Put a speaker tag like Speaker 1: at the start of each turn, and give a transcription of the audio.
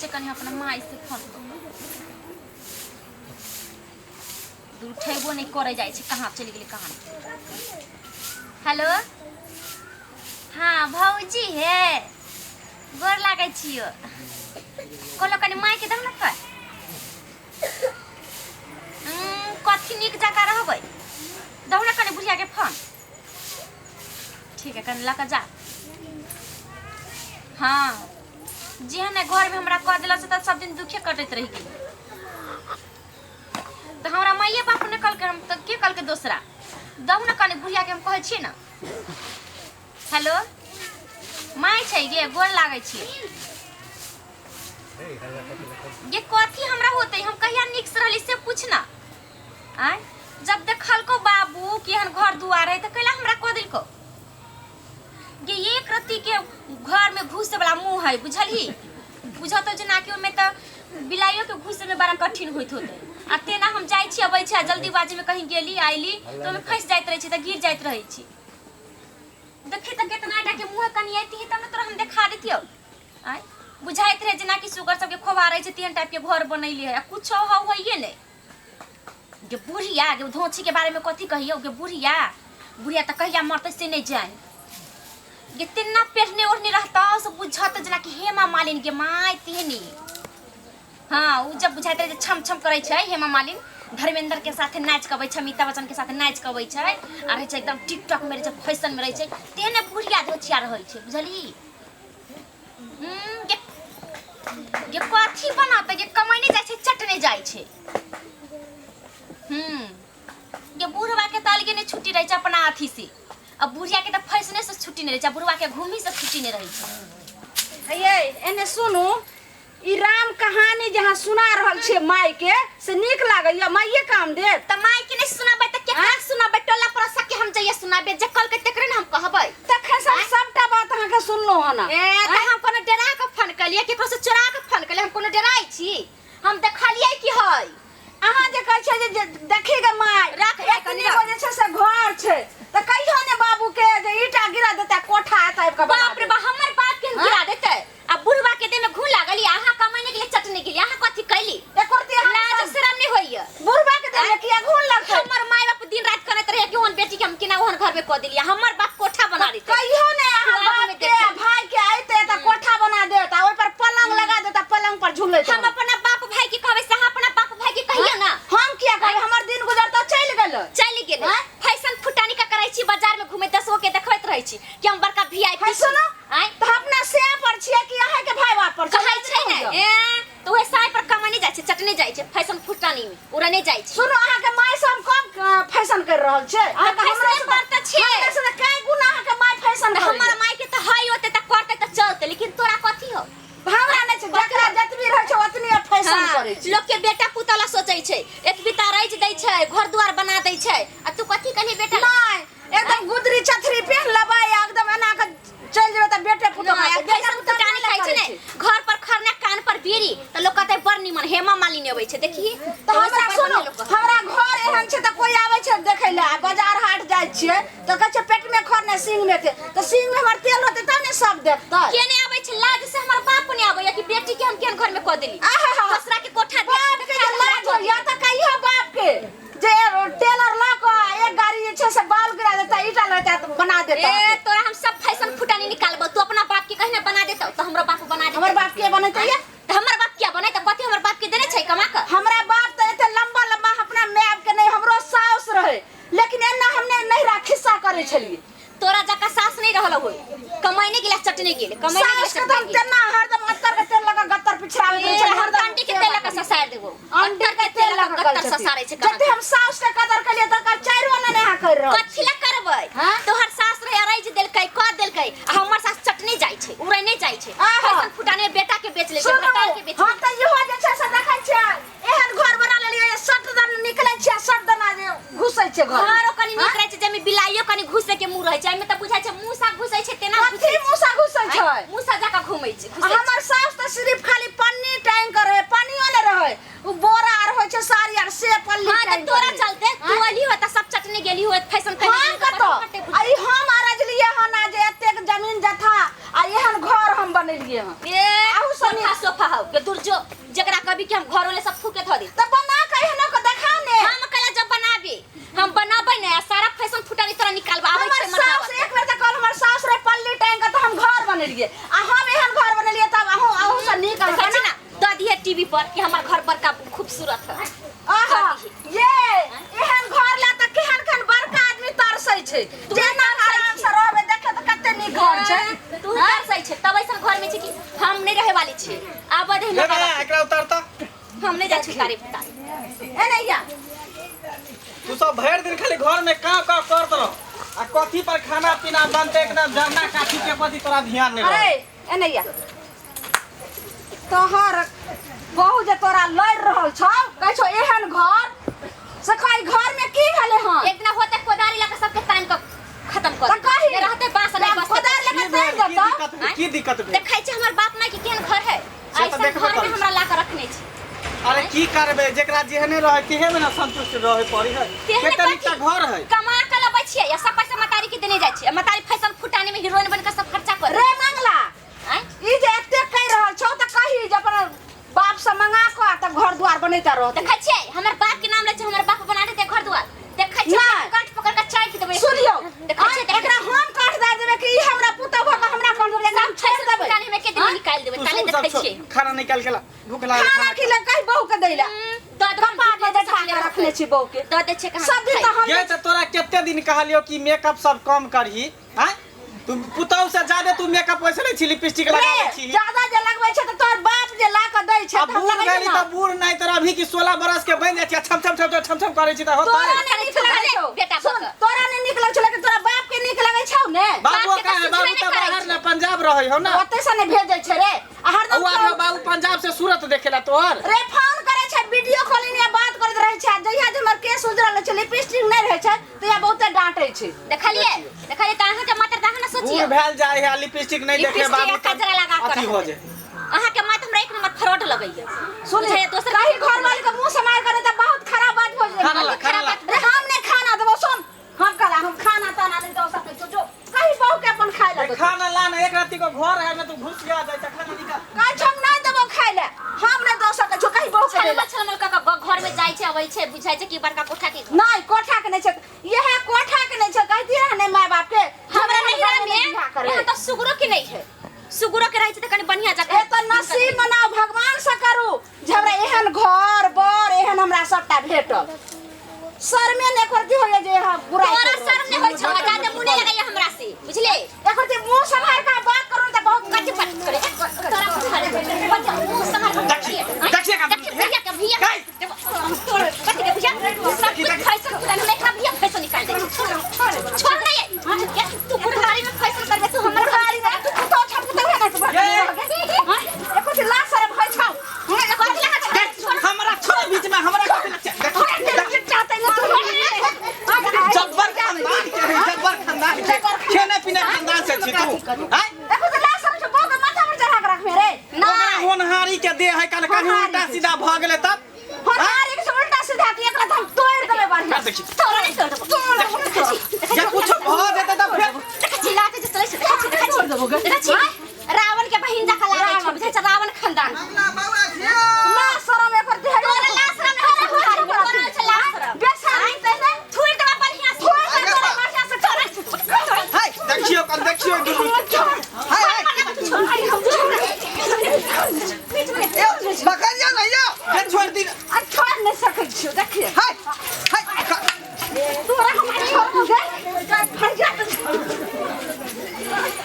Speaker 1: छियै कनि अपना माय से फोन कऽ उठेबो नहि करै जाइ छै कहाँ चलि गेलै कहाँ हेलो हाँ भौजी हे गोर लागै छियो कहलो कनि मायके दहो ने फोन। कथी नीक जकाँ रहबै दहो ने कनि बुढ़ियाके फोन। ठीक है, कनि लऽ कऽ जा। हाँ जेहन घरमे हमरा कऽ देलक से तऽ सब दिन दुखे कटैत रहि गेली। तऽ हमरा माइए बाप ने कहलकै, हम तऽ के कहलकै दोसरा? दहु ने कनि बुढ़ियाके, हम कहै छियै ने। हेलो माय छै गे, गोर लागै छियै गे। कथी हमरा होतै? हम कहिया नीक से रहली से पूछ ना। आँय, जब देखलको बाबू केहन घर दुआर है तऽ कैला हमरा कऽ देलको गे? एक रत्ती के घर में घुसे वाला मुंह है, बुझलही? बुझत हो जेना कि ओहिमे तऽ बिलाइयो के घुसे में बड़ा कठिन होइत होतै। आ तेना हम जाइ छी अबै छी, आ जल्दीबाजी में कहीं गेली आइली तऽ ओहिमे फँसि जाइत रहै छी तऽ गिर जाइत रहै छी। देखी तऽ केतना टा के मुँह, कनि अयती तब ने तोरा हम देखा देतियौ। आँय, बुझाइत रहै जेनाकि सुगर सबके खोबा रहै छै तेहन टाइप के घर बनैले है, आ कुछो हौ होइए नहि गे। बुढ़िया गे धोछी के बारे में कथी कहियौ गे? बुढ़िया बुढ़िया तऽ कहिया मरतै से नहि जानि गे। तेना पेढ़ने ओढ़ने रहतौ से बुझत जेनाकि हेमा मालिन गे माय तेहनी। हाँ, उ जब बुझाइत रहै जे छम छम करै छै हेमा मालिन, धर्मेंद्र के साथे नाच के अबै छै, अमिताभ बच्चन के साथे नाच के अबै छै आ रहै छै एकदम टिकटॉक में रहै छै, फैशन में रहै छै, तेहने बुढ़िया धोछिया रहै छै, बुझलही? गे गे कथी बनातै गे? कमैने जाइ छै, चटने जाइ छै। गे बुढ़वा के तऽ अलगे नहि छुट्टी रहै छै अपना अथी से, आ बुढ़िया के तऽ फैशने से छुट्टी नहि रहै छै, आ बुढ़वा के घूमी से छुट्टी नहि रहै छै।
Speaker 2: ये एने सुनू, ई राम कहानी जे अहाँ सुना रहल छियै माय के से नीक लागैया? माइये काम देत?
Speaker 1: तऽ माय के नहि सुनाबै तऽ केकरा सुनाबै? टोला पड़ोसा के हम जइए सुनाबै? जे कहलकै तेकरे ने हम कहबै।
Speaker 2: तखन से हम सबटा बात अहाँके सुनलहुँ हन।
Speaker 1: ए तऽ हम कोनो डरा के फोन केलियै? केकरो से चोरा के फोन केलियै? हम कोनो डराइ छी? हम देखलियै की है।
Speaker 2: अहाँ जे कहै छियै जे देखी गे माय,
Speaker 1: राख, राख,
Speaker 2: एतनी
Speaker 1: राख।
Speaker 2: गो जे छै से घर छै, तऽ कहियो ने बाबू के जे ईटा गिरा देतै कोठा एतऽ आबि कऽ बना
Speaker 1: बाप रे बा, हमर बाप के हम गिरा देतै? आ बुढ़वा के देह में घून लागल या अहाँ कमाने के लिए चटने के लिए अहाँ कथी कैली?
Speaker 2: एको रत्ती अहाँ
Speaker 1: लाज शरम नहीं होइया?
Speaker 2: बुढ़वा के देह में किया घून लगतै?
Speaker 1: हमर माय बाप दिन रात करैत रहे कि ओहन बेटी के हम केना ओहन घर में कऽ देलियै। हमर बाप कोठा बना देतै?
Speaker 2: कहियो ने अहाँ
Speaker 1: खुआब
Speaker 2: बाप
Speaker 1: में
Speaker 2: के
Speaker 1: देखै।
Speaker 2: भाई के अयतै तऽ कोठा बना देत आ ओहि पर पलंग लगा देत आ पलंग पर झूलैत
Speaker 1: हम
Speaker 2: रहत।
Speaker 1: अपना बाप भाई के कहबै से अहाँ अपना बाप भाई के कहियो ना।
Speaker 2: हम किया कहबै? हमर दिन गुजर तऽ चलि गेलै।
Speaker 1: चलि गेलै।
Speaker 2: आँय?
Speaker 1: फैशन फुटानी का करै छी, बाजार में घूमे दसगो के देखबैत रहै छी कि हम बड़का वीआईपी
Speaker 2: है सुनो।
Speaker 1: आँय?
Speaker 2: तऽ अपना से पर छियै कि अहाँके भाई बाप पर?
Speaker 1: कहै छै ने ए तऽ ओहे साय पर कमाने जाइ छै, चटने जाइ छै, फैशन फुटानी में उड़ने जाइ छै।
Speaker 2: सुनो, अहाँके माय से हम कम फैशन कर रहल छै? अहाँके हमरा
Speaker 1: फैशने
Speaker 2: से
Speaker 1: पर तऽ छियै।
Speaker 2: हमरा से तऽ कए गुना अहाँके माय फैशन
Speaker 1: तऽ
Speaker 2: करैया।
Speaker 1: हमर माय के तऽ है ओते तऽ करते तऽ चलते, लेकिन तोरा कथी हो?
Speaker 2: हमरा नहि छै, जकरा जतबी रहै छै ओतनी फैशन करै छै।
Speaker 1: लोक के बेटा पुतोह ला सोचै छै, एक बिता रच दै छै, घर दुआर बना दै छै, आ तू कथी कहली बेटा?
Speaker 2: नहि, एकदम गुदरी चथरी पेन लेबै आ एकदम एना के चलि जेबै तऽ बेटे पुतोह
Speaker 1: नहि,
Speaker 2: खाइ छै।
Speaker 1: फैशन फुटानी खाइ छै ने, घर पर खरना कान पर बीड़ी तऽ लोक कहतै बड़ निमन हेमा मालिनी अबै छै देखी।
Speaker 2: तऽ हमरा सुनू, हमरा घर एहन छै तऽ कोइ आबै छै देखै लए? आ बाजार हाट जाइ छियै तऽ कहै छै पेट में खर नहि सींग में तेल, तऽ सींग में हमर तेल रहतै तब ने सब देखतै।
Speaker 1: के नहि आबै छै? लाज से हमर बाप नहि आबैया कि बेटी के हम केहन घर में कऽ देली।
Speaker 2: आहा!
Speaker 1: दोसरा के कोठा देख
Speaker 2: बाप के जे लाज होइया तऽ कहियो बाप के जे टेलर लऽ कऽ एक गाड़ी जे छै से बाल गिरा देता, ईटा लेता तऽ बना देता।
Speaker 1: ए तोरा हम सब फैशन फुटानी निकालबो। तू अपना बाप के कहीं बना देतौ तऽ हमरो बाप बना देतौ।
Speaker 2: हमर बाप के बनेतै या?
Speaker 1: तऽ हमर बाप किया बनेतै? कथी हमर बाप के देने छै कमा कऽ?
Speaker 2: हमरा बाप तऽ एते लंबा लंबा अपना my के नहीं, हमरो साउस रहे, लेकिन एना हमने नहिरा खिस्सा करै छलियै।
Speaker 1: तोरा जका सास नहीं रहल होय, कमाइने गेला चटने गेले, कमाइने गेला
Speaker 2: सास के
Speaker 1: चटने
Speaker 2: तऽ हम
Speaker 1: गेले।
Speaker 2: तेना हरदम अत्तर के तेल लगा गत्तर पिछड़ाबैत रहै
Speaker 1: ए,
Speaker 2: छलियै,
Speaker 1: हम
Speaker 2: हरदम
Speaker 1: अंडी के तेल लगा ससार देबो।
Speaker 2: अंडी के तेल लगा
Speaker 1: गत्तर
Speaker 2: करै
Speaker 1: ससारै छै
Speaker 2: छथिन।
Speaker 1: कहाँ?
Speaker 2: जते हम साउस के कदर केलियै तकर चारि आना नहि अहाँ करि रहल।
Speaker 1: कथी ला करबै?
Speaker 2: हाँ?
Speaker 1: तोहर सास रहे अरैज देलकै कह देलकै, आ हमर सास चटने जाइ छै, उड़ै नहि जाइ छै।
Speaker 2: आहा।
Speaker 1: फैशन फुटाने बेटा के बेच ले छै,
Speaker 2: सुनू,
Speaker 1: भतार के बेच
Speaker 2: हम
Speaker 1: ले।
Speaker 2: तऽ इहो जे छै से देखै छियै एहन घर बना लेलियै, सट दन निकलै छियै, सट दना जे घुसै छै घर।
Speaker 1: घरो कनि नीक रहै छै जाहिमे बिलाइयो कनि घुसै के मुँह रहै छै, एहिमे तऽ बुझाइ छै मूसा घुसै छै तेना
Speaker 2: कथी
Speaker 1: घुसै छै।
Speaker 2: मूसा घुसै छै?
Speaker 1: आँय, मूसा जकाँ घुमै छै, घुसै छै।
Speaker 2: हमर सास तऽ सिर्फ खाली पन्नी टांग के रहे, पन्नियो नहि रहै, उ बोरा आर होइ छै साड़ी आर से पल्ली
Speaker 1: हाँ तऽ
Speaker 2: टांग के
Speaker 1: तोरा
Speaker 2: रहै।
Speaker 1: चलते तू अली हो तऽ सब चटने गेली हो, फैशन
Speaker 2: हम
Speaker 1: करने
Speaker 2: कतऽ? आ ई हम अरजलियै हन आ जे एतेक जमीन जथा आ एहन घर हम बनेलियै हन।
Speaker 1: ए
Speaker 2: आहू
Speaker 1: सोफा सोफा हौ के दूर जो जकरा कभी कि हम घर वाले सब थूके धऽ दी।
Speaker 2: त बना के एहनो के देखाउ ने।
Speaker 1: हम कला जब बनाबी, हम बनाबै ने आ सारा फैशन फुटानी तोरा निकालबा आबै
Speaker 2: हमर
Speaker 1: छै मरदावा।
Speaker 2: सास एक बेर त कहल हमर सास रे पल्ली टांग के त हम घर बनेलिए आ हम एहन घर बनेलिए तब अहूँ अहूँ से नीक हम
Speaker 1: देखै छी ना, दऽ दिहे टीवी पर कि हमर घर बड़का खूबसूरत है।
Speaker 2: आहा ये एहन घर ला त केहन केहन बड़का आदमी तरसै छै।
Speaker 1: तू
Speaker 2: जेना
Speaker 1: तरसै
Speaker 2: आराम
Speaker 1: छी।
Speaker 2: से रहबै देखे त कते नीक घर छै।
Speaker 1: तू तरसै छै तब ऐसन घर में छै कि हम नहीं रहे वाली छी। आब दे
Speaker 3: ले
Speaker 1: हमरा
Speaker 3: बे,
Speaker 1: बाबा।
Speaker 3: एकरा उतार त।
Speaker 1: हम नहीं जाइ छी उतारे पुतारे।
Speaker 2: ए नैया
Speaker 3: तू सब भरि दिन खाली घर में काम काम करत रह आ कथी पर खाना पीना बनते एकदम जरना काठी के प्रति तोरा ध्यान नहीं
Speaker 2: अरे
Speaker 3: रह।
Speaker 2: ए नैया तोहर बहू जे तोरा लड़ रहल छौ कहै छौ एहन घर से कहि घर में की भेलै हन?
Speaker 1: एक दिना होते कोदारी लऽ के सबके तान के खत्म कर
Speaker 2: त कही
Speaker 1: देबै। रहते बांस नहीं बसते।
Speaker 2: कोदारि लऽ
Speaker 3: की
Speaker 2: के
Speaker 3: भेल?
Speaker 2: तानि
Speaker 3: की
Speaker 2: देतौ।
Speaker 3: दिक्कत भेल? की दिक्कत भेल?
Speaker 1: देखै छै हमर बाप माय के केहन घर है,
Speaker 3: से तऽ
Speaker 1: ऐसन
Speaker 3: देखबे
Speaker 1: घर में
Speaker 3: करै छी।
Speaker 1: हमरा ला के रखने छै।
Speaker 3: अरे की करबे, जेकरा जेहने रहे तेहे में ना संतुष्ट रहे पड़ी है।
Speaker 1: तेहने
Speaker 3: कते नीक
Speaker 1: कथी?
Speaker 3: घर है।
Speaker 1: कमा के लबै छियै या सब पैसा मतारी के देने जाइ छियै। मतारी फैशन फुटाने में हीरोइन बन के सब खर्चा कर
Speaker 2: रे मंगला
Speaker 1: आँय?
Speaker 2: ई जे एते कहि रहल छौ त कही जे अपन बाप से मंगा के आ तब घर द्वार बनैता रहतै।
Speaker 1: देखै छियै हमर बाप के नाम लै छै, हमर बाप बना देतै घर द्वार। देखै छियै
Speaker 2: नहि।
Speaker 1: कंठ पकड़ के चाय पी देबै।
Speaker 2: सुनियौ
Speaker 1: देखै छियै, देखै
Speaker 2: एकरा हम काट दए देबै कि ई हमरा पुतहु भऽ के हमरा काट देबै? एकरा हम
Speaker 1: सब
Speaker 2: छोड़ि
Speaker 1: फैशन
Speaker 2: देबै।
Speaker 1: फुटाने में के दिन निकालि देबै
Speaker 3: तू
Speaker 1: ताले
Speaker 3: सुन सब
Speaker 1: देखै
Speaker 3: छोड़,
Speaker 1: छियै।
Speaker 3: खाना निकाल के ला, भूख लागल।
Speaker 2: खाना खिला कहि बहू के दै ला।
Speaker 1: दऽ देबै,
Speaker 2: कपार पर बैठा के रखने छी बहू के।
Speaker 1: दऽ दै छियै कहाँ
Speaker 2: सब दिन तऽ हम
Speaker 3: ये तऽ तोरा कते दिन कहलियो कि मेकअप सब कम करही हैं? तू पुतहु से ज्यादा तू मेकअप वैसे नहीं छी, लिपस्टिक लगाबै
Speaker 2: रे,
Speaker 3: छी।
Speaker 2: ज्यादा जे लगबै छै तऽ तोहर बाप जे ला के दै छै
Speaker 3: अब
Speaker 2: तऽ हम
Speaker 3: बूढ़
Speaker 2: लगै छै
Speaker 3: भेली
Speaker 2: ना।
Speaker 3: तऽ बूढ़ नहीं तोरा अभी की 16 बरस के बन जाइ छी आ छम छम छम छम छम छम करै छी तऽ होतै।
Speaker 2: तोरा नहि नीक लगै छौ।
Speaker 1: बेटा
Speaker 2: सुन,
Speaker 1: भऽ कऽ।
Speaker 2: तोरा नहि नीक लगै छौ लेकिन तोरा बाप के नीक लगै छौ ने।
Speaker 3: बाबू
Speaker 1: बाप के
Speaker 3: कहाँ है?
Speaker 1: तऽ
Speaker 3: बाबू
Speaker 1: सुझबे
Speaker 3: तऽ
Speaker 1: नहि करै
Speaker 3: बाहर
Speaker 1: छै।
Speaker 3: ने पंजाब रहै हो ना।
Speaker 2: ओतै से नहि भेजै छै रे आ हरदम
Speaker 3: औ आब बाबू पंजाब से सूरत देखेला तोहर।
Speaker 2: रे फोन करै छै वीडियो कॉलिंग या बात करैत रहै छै। जहिया जे हमर केस उजरल रहै छै लिपस्टिक नहि रहै छै तहिया बहुते डांटै छै।
Speaker 1: देखलियै देखलियै तऽ अहाँके मात्र तऽ अहाँ ने
Speaker 3: बूढ़
Speaker 1: सोचियौ।
Speaker 3: भेल जाइ है लिपस्टिक नहीं देखे
Speaker 1: लिपस्टिक
Speaker 3: बाबू
Speaker 1: आ कजरा लगा कऽ
Speaker 3: अथी हो
Speaker 1: रहतै।
Speaker 3: जाए।
Speaker 1: अहाँके माय तऽ हमरा एक नंबर फ्रॉड लगैया।
Speaker 2: सुन
Speaker 1: बुझाइया दोसर
Speaker 2: कहीं घर वाले के मुंह से मार करे तऽ बहुत खराब बात हो
Speaker 3: खाना ला,
Speaker 2: जाए।
Speaker 3: खाना ला।
Speaker 2: रे हम नहि खाना देबो। सुन हम कहला हम खाना ताना नहि दऽ सकै छौ, जो कहीं बहू के अपन खाय ला
Speaker 3: ए, खाना ला ना, एक राती को घर है में तू घुस गया जाए खाना निकाल।
Speaker 2: कहै छौ हम नहि देबो खाय ला, हम नहि दऽ सकै छौ, कहीं बहू के
Speaker 1: छलमल
Speaker 2: दै ला।
Speaker 1: छलमल कऽ कऽ घर में जाइ छै अबै छै, बुझाइ छै कि बड़का कोठा के घर।
Speaker 2: नहि कोठा के नहि छै, इएह कोठा के नहि छै। कहती रहे ने माय बाप के
Speaker 1: हमरा
Speaker 2: नैहरा
Speaker 1: नैहरा
Speaker 2: में बियाह
Speaker 1: में
Speaker 2: करे।
Speaker 1: यहाँ तऽ सुगरो के नहीं है, सुगरो के रहै छै तऽ कनि बढ़िया जगह।
Speaker 2: ए तऽ नसीब मनाउ भगवान से करू जे हमरा एहन घर बर एहन हमरा सबटा भेटल। शर्मे ने एको रत्ती होइया जे यहाँ बुराइ
Speaker 1: तोरा
Speaker 2: करि रहल
Speaker 1: शर्म नहि होइ छौ, जादे मुँह नहि लगैया हमरा से, बुझले?
Speaker 2: एको रत्ती मुँह सम्हारि कऽ बात करू तऽ बहुत
Speaker 1: कथी बात करे? तोरा बुझाइ बच्चा मुँह सम्हारि कऽ
Speaker 3: देखिए, देखिए का
Speaker 1: देखिए भैया के भैया।
Speaker 3: कहीं।
Speaker 1: तोर कथी के भैया? सब कुछ फैशन पूरा हम एकरा भैया फैशन निकाल दे। छोड़ नहीं ये, तू बुढ़ारी में फैशन करबे तू हमर
Speaker 2: बुढ़ारी में तू पुतहु छौ, पुतहु है ना तू
Speaker 3: ये।
Speaker 2: एको रत्ती लाज शरम होइ छौ?
Speaker 1: कथी लगा छोड़?
Speaker 3: देख, हमरा छोड़ बीच में हमरा कथी लग देख, देख,
Speaker 2: चाहते ना तू।
Speaker 3: जब्बर खानदान के है, जब्बर खानदान के खेने पीने खानदान से छी तू हैं?
Speaker 2: एको रत्ती लाज शरम छौ, बहू के माथा पर चढ़ा के रखबे रे।
Speaker 3: ओकरा होनहारी के देह है कल कहीं
Speaker 2: होनहारी
Speaker 3: उल्टा
Speaker 2: के।
Speaker 3: सीधा भ गेलै तब
Speaker 2: होनहारी के से उल्टा सीधा के एकरा तऽ हम तोड़ि देबै बढ़िआँ।
Speaker 3: कर देखी।
Speaker 1: तोरा नहि तोड़ देबो।
Speaker 3: जे कुछो भ जेतै तब फेर
Speaker 1: देखै छी लाते जे चलै छै, देखै छी, देखै छी, देखै छी रावण के बहिन जकाँ लागै छै, बुझै छै रावण खानदान।